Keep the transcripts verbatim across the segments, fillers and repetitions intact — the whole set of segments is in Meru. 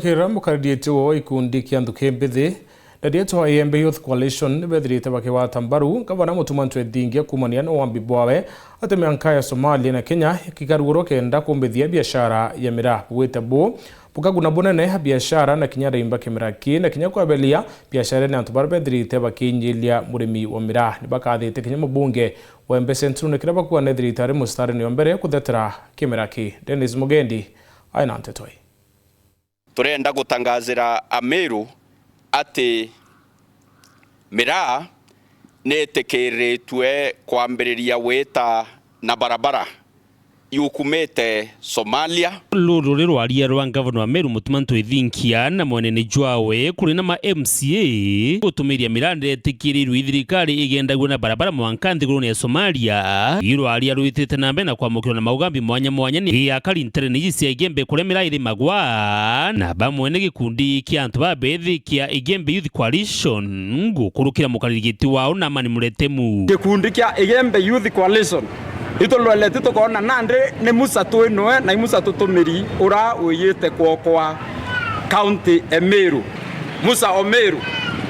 Kira mukariritie wo ikundi kia nthuki mbithi, na rietwa Igembe Youth Coalition, ni bethirite bakigwata mbaru Gavana Mutuma Ntwethingia kuumania na wambi bwawe ati mianka ya Somalia na Kenya ikigarurwa kenda kumbithia biashara ya miraa. Bugwite bu bukaguna bunene biashara na kinya raimba kimera ki, na kinya kwebelia biashara ni antu baria bethirite bakinyilia murimi wa miraa. Ni bakathite kinya mubunge wa Embe Central ni kiria bakuga ni thirikari mustarine wa mbere kuthetera kimera ki. Dennis Mugendi aina nteto ii. Turenda gutangazira Ameru ati miraa ni itikiriritue kwambiriria gwita na barabara yukumite Somalia. Ruru ruri rwaria rwa ngavana wa Meru Mutuma Ntwethingia na mwenene jwawe kuri na ma M C A gutumiria miraa ndetikirirwe i thirikari igendagua na barabara mwanka nthigurune ya Somalia. Ii rwaria rwitite na mbere na kwamukirwa na maugambi mwanya mwanya ni akari nterene iji cia Igembe kuria miraa irimagwa, na bamwe ni gikundi kia antu babethi kia Igembe Youth Coalition gukurukira mukariri giti wao Naamani Muretemu. Gikundi kia Igembe Youth Coalition itulweleti tukoona nandi ni Musa twinwe na i Musa tutumiri ura wiyite kwokwa kaunti e Meru. Musa o Meru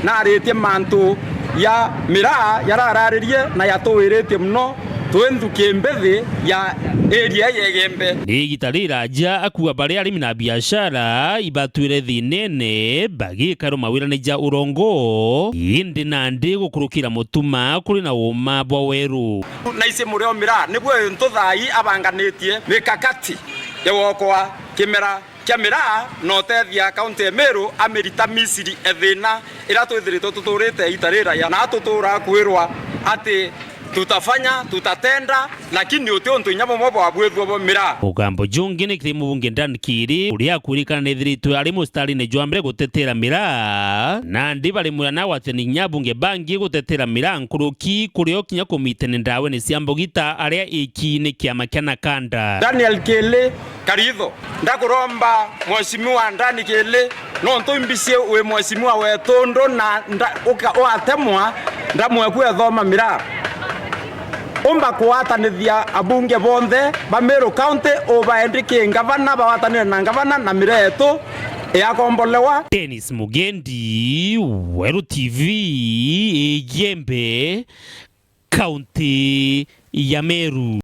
naaritie mantu ya miraa yarararirie na yatuwiritie mono twi nthuki mbithi ya area ya Igembe. Ni igita riraja akuga bari arimi na biashara ibatwire thinene bagikarwa mawirane ja urongo, indi nandi gukurukira Mutuma kuri na uuma bwa weru. Na ici murio miraa niguo ntuthai abanganitie mikakati ya gwokwa kimera kia miraa na utethia kaunti ya Meru amirita Misiri ethina iria twithiritwe tuturite ita riraya na tutura kwirwa ati tutafanya, tutatenda, lakini uti untu inya bumwe bwabwithua bwa miraa. Mugambo jungi ni kiri mubunge Dan Kiiri, uria akwirikana nethiritwe ari mustarine jwa mbere gutetera miraa, nandi bari mwira na agwatani kinya abunge bangi gutetera miraa nkuruki, kurio kinya kumitene ndaweni cia mbugita aria iki ni kiama kia Nakanda. Daniel Kiiri Karitho, ndakuromba Mheshimiwa Dan Kiiri, nontu imbici wi mheshimiwa wetu ndu na nda-, uka-, watemwa, ndamwe kwethoma miraa. Umba kugwatanithia abunge bonthe ba Meru County, ubaendi ki ngavana, bagwatanire na ngavana na miraa yetu yakombolewa. Dennis Mugendi, Weru T V, Igembe, kaunti ya Meru.